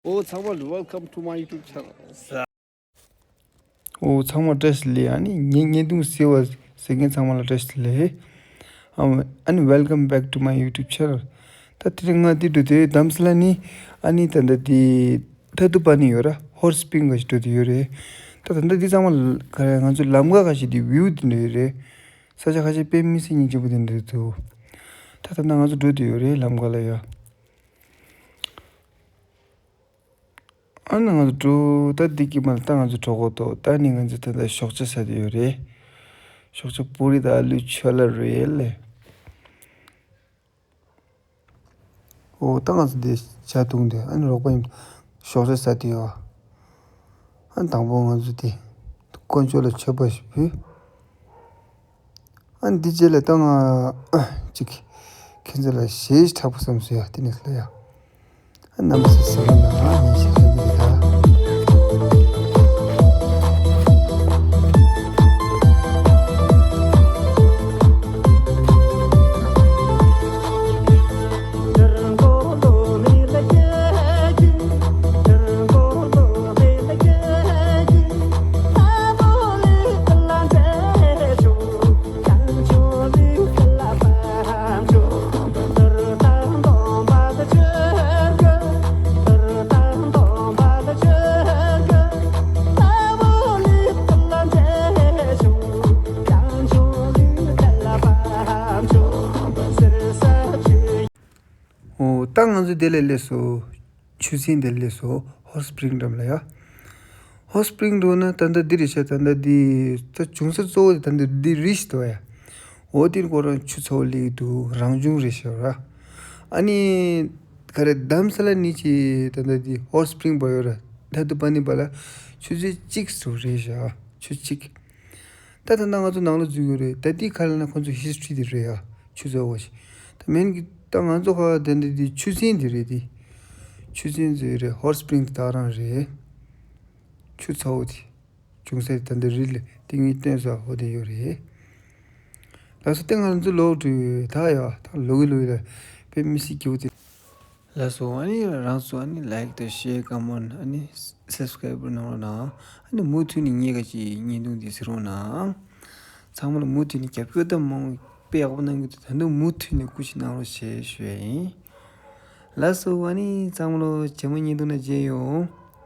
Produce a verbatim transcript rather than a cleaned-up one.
ཨོ་ཚང་མ་welcome to my YouTube channel. ཨོ་ཚང་མ་བཀྲ་ཤིས་བདེ་ལེགས། ཨ་ནི་ངའི་བརྙན་ཐུང་གཟིགས་པ་གཟིགས་མཁན་ཚང་མ་ལ་བཀྲ་ཤིས་བདེ་ལེགས། ཨམ། ཨ་ནི་welcome back to my YouTube channel. ད་དེ་རིང་ང་འདི་འགྲོ་དུས་རྡ་རམ་ས་ལ་ནས་ཨ་ནི་ད་ལྟ་འདི་ཐ་ཐུ་པ་ནི་ཡོད་ར། ཧོཊ་སི་པི་རིང་ག་ཞིག་འགྲོ་དུས་ཡོད་རེད། ད་ད་ལྟ་འདི་ཚང་མ་ག་རེ་ང་ཚོ་ལམ་ཁ་ག་ཞིག་འདི་བིའུ་འདི་འདྲ་ཡོད་རེད། ས་ཆ་ཁ་ཤས་དཔེ་མི་སྲིད་སྙིང་རྗེ་པོ་དེ་འདྲ་འདུག་ད་ད་ལྟ་ང་ཚོ་འགྲོ་དུས་ཡོད་རེད་ལམ་ཁ་ལ་ཡ། ཨ་ནི་ང་ཚོ་འགྲོ་ད་འདི་གི་མ་ལ་ད་ང་ཚོ་གྲོགས་པོ་ཏོ་ད་ནི་ང་ཚོ་ད་ལྟ་ཞོགས་ཇ་ཟ་དུས་ཡོད་རེད། ཞོགས་ཇ་པུ་རི་དང་ཨ་ལུ་ཆོ་ལ་རེད་ལེ། ཨོ་ད་ང་ཚོ་འདི་ཇ་བཏུང་དུས་ཨ་ནི་རོགས་པ་ཡིན་ཞོགས་ཇ་ཟ་དུས་ཡོད། ཨ་ནི་དང་པོ་ང་ཚོ་འདི་དཀོན་མཆོག་ལ་མཆོད་པ་ཞིག་ཕུལ། ཨ་འདི་རྗེས་ལ་ད་ང་ཅིག་ཁྱེད་ཚོ་ལ་གཞས་ཤིག་འཁྲབ་དགོས་བསམ་སོང་ཡ། དེ་ནས་ལ་ཡ། ཨ་རྣམ་པ་ཚོ་གཟིགས་རོགས་གནང་། ངས་གཞས་འཁྲབ་གི་རེད་ད། ཨོ་ད་ང་ཚོ་དེ་ལ་སླེབས་སོང་། ཆུ་ཚན་དེ་ལ་སླེབས་སོང་། ཧོཊ་སི་པི་རིང་འགྲམ་ལ་ཡ། ཧོཊ་སི་པི་རིང་འགྲོ་ན་ད་ལྟ་འདི་རེད་ཤག་ད་ལྟ་འདི་ད་བྱུང་ས་གཙོ་བོ་དེ་ད་ལྟ་འདི་རི་ཞིག་འདུག་ཡ། འོ་དེ་ཁོ་རང་ཆུ་ཚ་པོ་སླེབས་འདུག་རང་བྱུང་རེད་ཤག་ར། ཨ་ནི་ག་རེ་རྡ་རམ་ས་ལ་ནས་ཅིག་ད་ལྟ་འདི་ཧོཊ་སི་པི་རིང་བར་ཡོད་ར། ད་དུ་པ་ནི་བར་ལ་ཆུ་ཚོད་གཅིག་ཙམ་རེད་ཤག་ཆུ་གཅིག་ད་ད་ལྟ་ང་ཚོ་ནང་ལ་འཛུལ་ཡོད་རེད། ད་འདི་ག་རེ་ལབ་ན་ཁོ་ཚོ་ཧིས་ཊི་རི་དེ་རེད་ཡ། ཆུ་ཚ་པོ་ཞིག་ད་མིན་གི་ད་ང་ཚོ་ཁ་དེ་འདི་འདི་ཆུ་ཚན་དེ་རེད། དེ་ཆུ་ཚན་ཟེར་རེད། ཧོཊ་སི་པི་རིང་དེ་ད་རང་རེད། ཆུ་ཚ་པོ་དེ་བྱུང་ས་ད་འདི་རི་ལ་ཏིང་ངེ་སྟོན་ས་འོ་དེ་ཡོད་རེད། ལགས་སོ། དེ་ང་ཚོ་ལོག་འགྲོ་ཡོད་ད་ཡ། ད་ལོག་གི་ལོག་གི་ལ་དཔེ་མི་སྲིད་སྐྱིད་པོ་དེ། ལགས་སོ། ཨ་ནི་རང་ཚོ་ཨ་ནི་ལའིཀ་དང་ཤེར་ཀོ་མེན་ཨ་ནི་སབ་སི་ཀ་རའིབ་གནང་རོགས་གནང་། ཨ་ནི་མུ་མཐུད་ནས་ངས་ག་ཅིག་བརྙན་ཐུང་འདི་གཟིགས་རོགས་གནང་། ཚང་མ་ལ་མུ་མཐུད་ནས་རྒྱབ་སྐྱོར་ད་མང་པོ་དཔེ་ཡག་པོ་གནང་གི་འདུག་ད་དུང་མུ་མཐུད་ནས་སྐུ་མཁྱེན་གནང་རོགས་ཞེས་ཞུ་ཡ་ཡིན། ལགས་སོ། ཨ་ནི་ཚང་མ་ལ་རྗེས་མ་བརྙན་ཐུང་ནང་མཇལ་ཡོང་།